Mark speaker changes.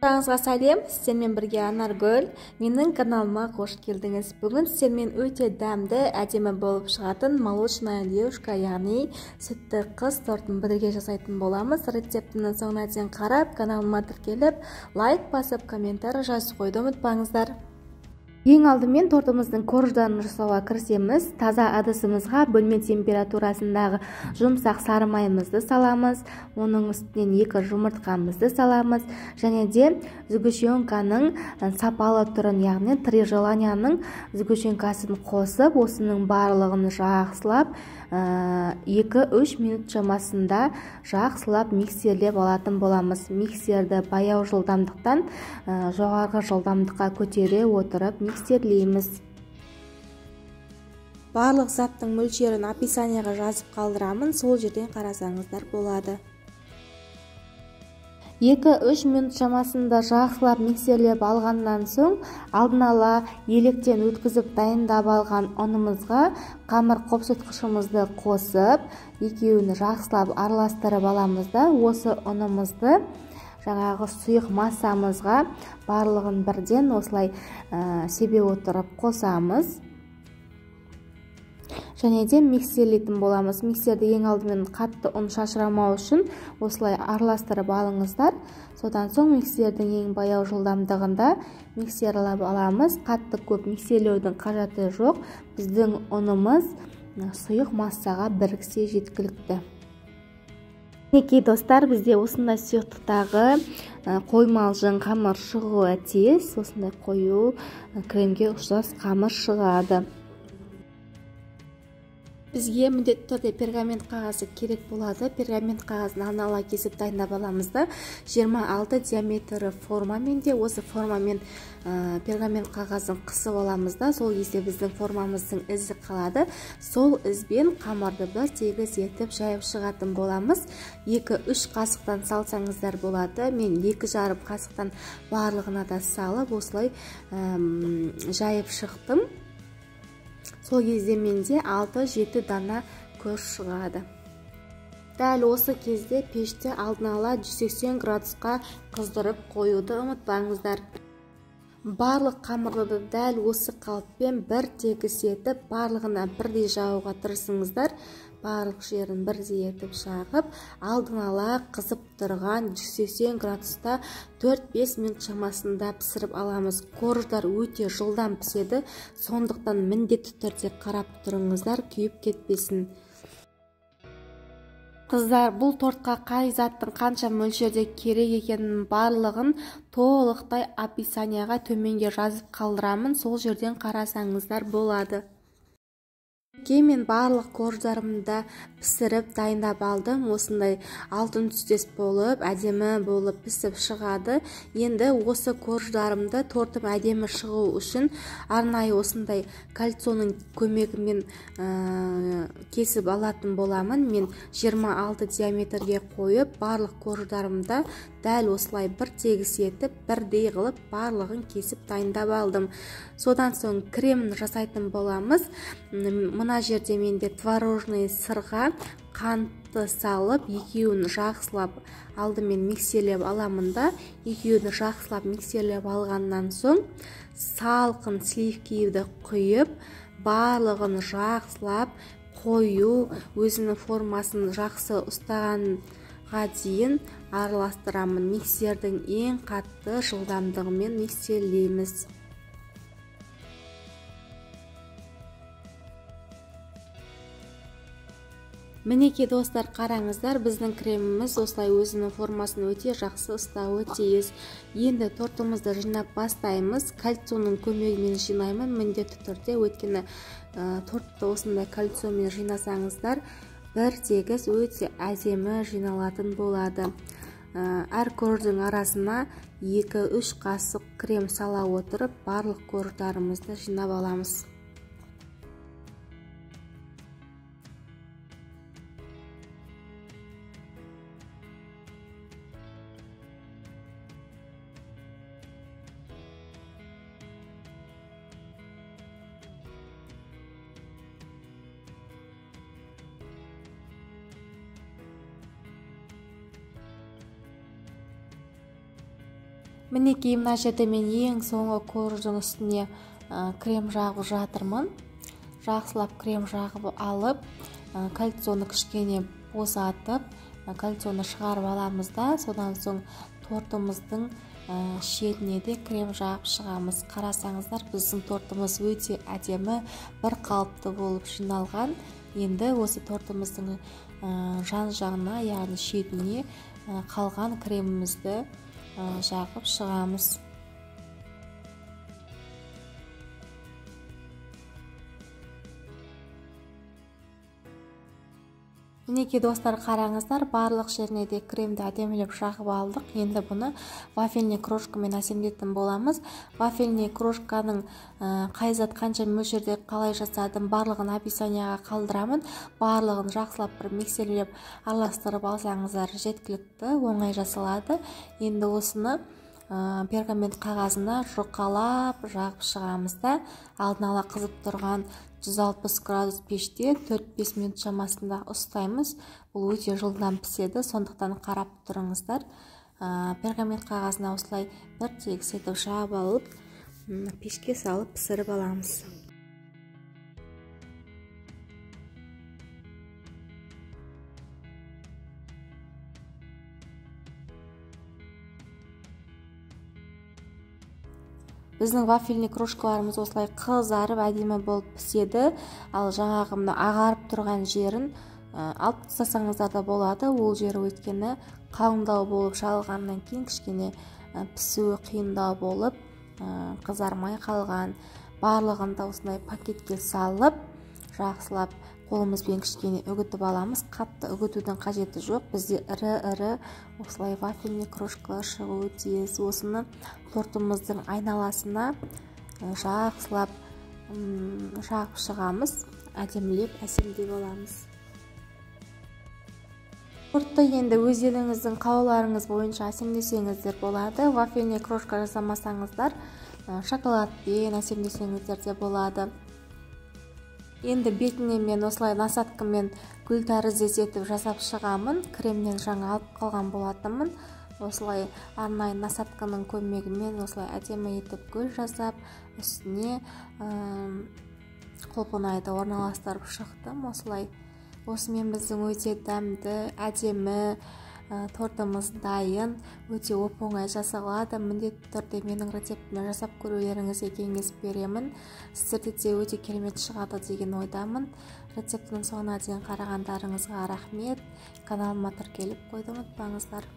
Speaker 1: Баршаңызға сәлем, сіздермен бірге Анаргүл. Менің каналыма қош келдіңіз. Бүгін сіздермен өте дәмді, әдемі болып шығатын молочная девушка, яғни сүтті қыз тортын бірге жасайтын боламыз. Рецептінің соңына дейін қарап, каналыма тіркеліп, лайк басып, комментарий жазып қоюды ұмытпаңыздар.
Speaker 2: Ең алдымен тортымыздың корждарын жасауға кірісеміз. Таза ыдысымызға бөлме температурасындағы жұмсақ сары майымызды саламыз. Оның үстінен 2 жұмыртқамызды саламыз. Және де сгущенканың сапалы түрін, яғни три желанияның сгущенкасын қосып, осының барлығын жақсылап 2-3 минут шамасында жақсылап миксерлеп алатын боламыз. Миксерді баяу жылдамдықтан жоғарғы жылдамдыққа көтере отырып миксерлейміз.
Speaker 1: Барлық заттың мөлшерін описанияға жазып қалдырамын, сол жерден қарасаңыздар болады.
Speaker 2: 2-3 минут шамасында жақсылап миксерлеп алғаннан соң, алдын ала електен өткізіп дайындап алған ұнымызға қамыр қопсытқышымызды қосып, екеуін жақсылап араластырып аламыз да, осы ұнымызды жаңағы сұйық массамызға барлығын бірден осылай себе отырып қосамыз. Және де миксерлейтін боламыз. Миксерді ең алдымен қатты ұн шашырамау үшін осылай араластырып алыңыздар. Содан соң миксердің ең баяу жылдамдығында миксерлеп аламыз. Қатты көп миксерлеудің қажеті жоқ. Біздің ұнымыз сұйық массаға біріксе жеткілікті. Мінекей достар, бізде осындай сұйықтықтағы қоймалжың қамыр шығуы тиіс. Осындай қою кремге ұқсас қамыр шығады.
Speaker 1: Бізге міндетті түрде пергамент қағазы керек болады. Пергамент қағазын алдын ала кесіп дайындап аламыз да, 26 диаметрі формамен де осы формамен пергамент қағазын қысып аламыз да, сол кезде біздің формамыздың ізі қалады. Сол ізбен қамырды бір тегіс етіп жайып шығатын боламыз. 2-3 қасықтан салсаңыздар болады. Мен 2,5 қасықтан барлығына да салып осылай жайып шықтым. Сол кезде менде 6-7 дана көз шығады. Дәл осы кезде пешті алдын ала 180 градусқа қыздырып қоюды ұмытпаңыздар. Барлық қамырды дәл осы қалыппен бір тегіс етіп, барлығына бірдей жағуға тырысыңыздар. Барлық жерін бірдей етіп жағып, алдын ала қызып тұрған 180 градуста 4-5 минут шамасында пісіріп аламыз. Корждар өте жылдам піседі, сондықтан міндетті түрде қарап тұрыңыздар, күйіп кетпесін. Қыздар, бұл тортқа қай заттың қанша мөлшерде керек екенін барлығын толықтай описанияға төменге жазып қалдырамын, сол жерден қарасаңыздар болады. Мен барлық корждарымды пісіріп дайындап алдым. Осындай алтын түстес болып, әдемі болып пісіп шығады. Енді осы корждарымды тортым әдемі шығу үшін арнайы осындай кольцоның көмегімен кесіп алатын боламын. Мен 26 диаметрге қойып, барлық корждарымды дәл осылай бір тегіс етіп, бірдей қылып барлығын кесіп дайындап алдым. Содан соң кремін жасайтын боламыз. Мына жерде менде творожный сырға қантты салып, екеуін жақсылап алдымен миксерлеп аламын да, екеуін жақсылап миксерлеп алғаннан соң салқын сливкиді құйып, барлығын жақсылап қою, өзінің формасын жақсы ұстағанға дейін араластырамын. Миксердің ең қатты жылдамдығымен миксерлейміз. Мінекей достар, қараңыздар, біздің креміміз осылай өзінің формасын өте жақсы ұстауы тиіс. Енді тортымызды жинап бастаймыз. Кольцоның көмегімен жинаймын міндетті түрде, өйткені тортты осындай кольцомен жинасаңыздар бір тегіс өте әдемі жиналатын болады. Әр корждың арасына 2-3 қасық крем сала отырып, барлық корждарымызды жинап аламыз. Мінекей, мына жерде мен ең соңғы корждың үстіне крем жағып жатырмын. Жақсылап крем жағып алып, кольцоны кішкене босатып, кольцоны шығарып аламыз да, содан соң тортымыздың шетіне де крем жағып шығамыз. Қарасаңыздар, біздің тортымыз өте әдемі, бір қалыпты болып жиналған. Енді осы тортымыздың жан жағына, яғни шетіне қалған кремімізді жағып шығамыз. Мінекей, достар, қараңыздар, барлық жеріне де кремді әдемілеп жағып алдық. Енді бұны вафельный крошкамен әсемдетін боламыз. Вафельный крошканың қай зат қанша мөлшерде қалай жасадым, барлығын описанияға қалдырамын. Барлығын жақсылап бір миксерлеп араластырып алсаңыздар жеткілікті, оңай жасалады. Енді осыны пергамент қағазына жұқалап жағып шығамыз да, алдын ала қызып тұрған 160 градус пеште 4-5 минут шамасында ұстаймыз. Бұл өте жылдам піседі, сондықтан қарап тұрыңыздар. Пергамент қағазына осылай бір тегіс етіп жағып алып, пешке салып пісіріп аламыз. Біздің вафельный крошкаларымыз осылай қызарып әдемі болып піседі. Ал жаңағы мына ағарып тұрған жерін алып тастасаңыздар да болады. Ол жері өйткені қалыңдау болып шалғаннан кейін кішкене пісуі қиындау болып қызармай қалған. Барлығын да осындай пакетке салып, жақсылап қолымызбен кішкене үгітіп аламыз. Қатты үгітудің қажеті жоқ. Бізде ірі-ірі осылай вафельный крошкалар шығуы тиіс. Осыны тортымыздың айналасына жақсылап жағып шығамыз, әдемілеп әсемдеп аламыз. Тортты енді өздеріңіздің қалауларыңыз бойынша әсемдесеңіздер болады. Вафельный крошка жасамасаңыздар, шоколадпен әсемдесеңіздер де болады. Енді бетіне мен осылай насадкамен гүл тәріздес етіп жасап шығамын. Кремнен жаңа алып қалған болатынмын. Осылай арнайы насадканың көмегімен осылай әдемі етіп гүл жасап, үстіне құлпынайды орналастырып шықтым. Осылай. Осымен біздің өте дәмді, әдемі тортымыз дайын. Өте оп-оңай жасалады. Міндетті түрде менің рецептімді жасап көрулеріңізге кеңес беремін. Сіздерде де өте керемет шығады деген ойдамын. Рецептінің соңына дейін қарағандарыңызға рахмет. Каналыма тіркеліп қойды ұмытпаңыздар.